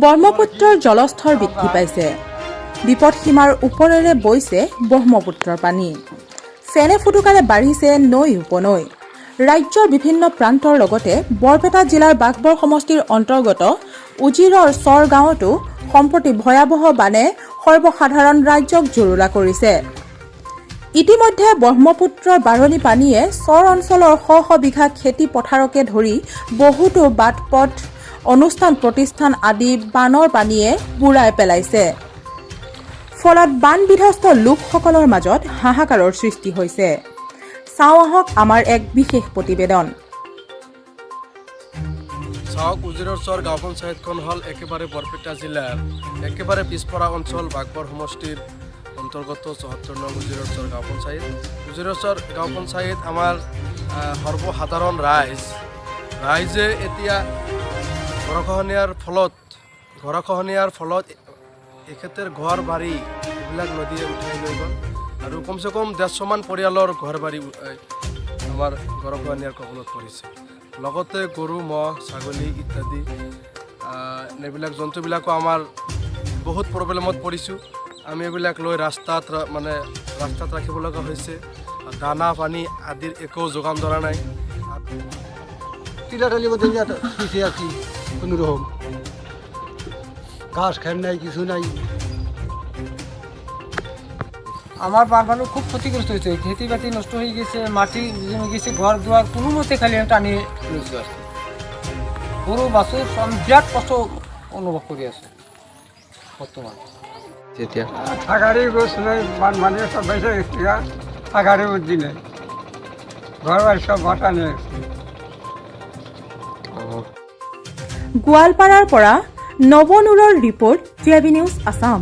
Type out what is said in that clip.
ব্ৰহ্মপুত্ৰৰ জলস্তৰ বৃদ্ধি পাইছে। বিপদসীমাৰ ওপৰেৰে বৈছে ব্ৰহ্মপুত্ৰৰ পানী। ফেনে ফুটুকাৰে বাঢ়িছে নৈ উপনৈ। ৰাজ্যৰ বিভিন্ন প্ৰান্তৰ লগতে বৰপেটা জিলাৰ বাঘবৰ সমষ্টিৰ অন্তৰ্গত উজিৰৰ চৰ গাঁৱতো সম্প্ৰতি ভয়াৱহ বানে সৰ্বসাধাৰণ ৰাইজক জুৰুলা কৰিছে। ইতিমধ্যে ব্ৰহ্মপুত্ৰৰ বাঢ়নী পানীয়ে চৰ অঞ্চলৰ শ শ বিঘা খেতি পথাৰকে ধৰি বহুতো বাট পথ, অনুষ্ঠান প্ৰতিষ্ঠান আদি বানৰ পানীয়ে বুৰাই পেলাইছে। ফলত বান বিধ্বস্ত লোকসকলৰ মাজত হাহাকাৰৰ সৃষ্টি হৈছে। চাওঁ আহক আমাৰ এক বিশেষ প্ৰতিবেদন। চাওক, উজিৰৰ চৰ গাঁও পঞ্চায়তখন হ'ল একেবাৰে বৰপেটা জিলাৰ একেবাৰে পিছপৰা অঞ্চল, বাঘবৰ সমষ্টিৰ অন্তৰ্গত 74 নং উজিৰৰ চৰ গাঁও পঞ্চায়ত। উজিৰৰ চৰ গাঁও পঞ্চায়ত আমাৰ সৰ্বসাধাৰণ ৰাইজে এতিয়া গৰাখহনীয়াৰ ফলত এখেতৰ ঘৰ বাৰী এইবিলাক নদীয়ে উঠাই লৈ গ'ল আৰু কমচে কম 150মান পৰিয়ালৰ ঘৰ বাৰী আমাৰ গৰাখহনীয়াৰ কবলত পৰিছে। লগতে গৰু, ম'হ, ছাগলী ইত্যাদি এইবিলাক জন্তুবিলাকো আমাৰ বহুত প্ৰব্লেমত পৰিছোঁ। আমি এইবিলাক লৈ মানে ৰাস্তাত ৰাখিব লগা হৈছে। দানা পানী আদিৰ একো যোগান ধৰা নাই। টিলাটালির মধ্যে পিছিয়ে আছি কোনো রকম। ঘাস খের নাই, কিছু নাই। আমার বাগানও খুব ক্ষতিগ্রস্ত হয়েছে। খেতি বাতি নষ্ট হয়ে গেছে, মাটি জমে গেছে, ঘর দুয়ার কোনো মতে খালি আমি টানিয়ে লৈছোঁ আর কি। গরু বাছুর আমি বিরাট কষ্ট অনুভব কৰি আছোঁ বৰ্তমান। এতিয়া থাকাৰই গোছ নাই। বানপানি সব বেঁচে গেছে গা। থাকাৰই বুদ্ধি নেই, ঘৰ বাড়ি সব ভাষা নিয়ে গেছে। গোৱালপাৰাৰ পৰা নৱনুৰৰ ৰিপৰ্ট, টিআইবি নিউজ আছাম।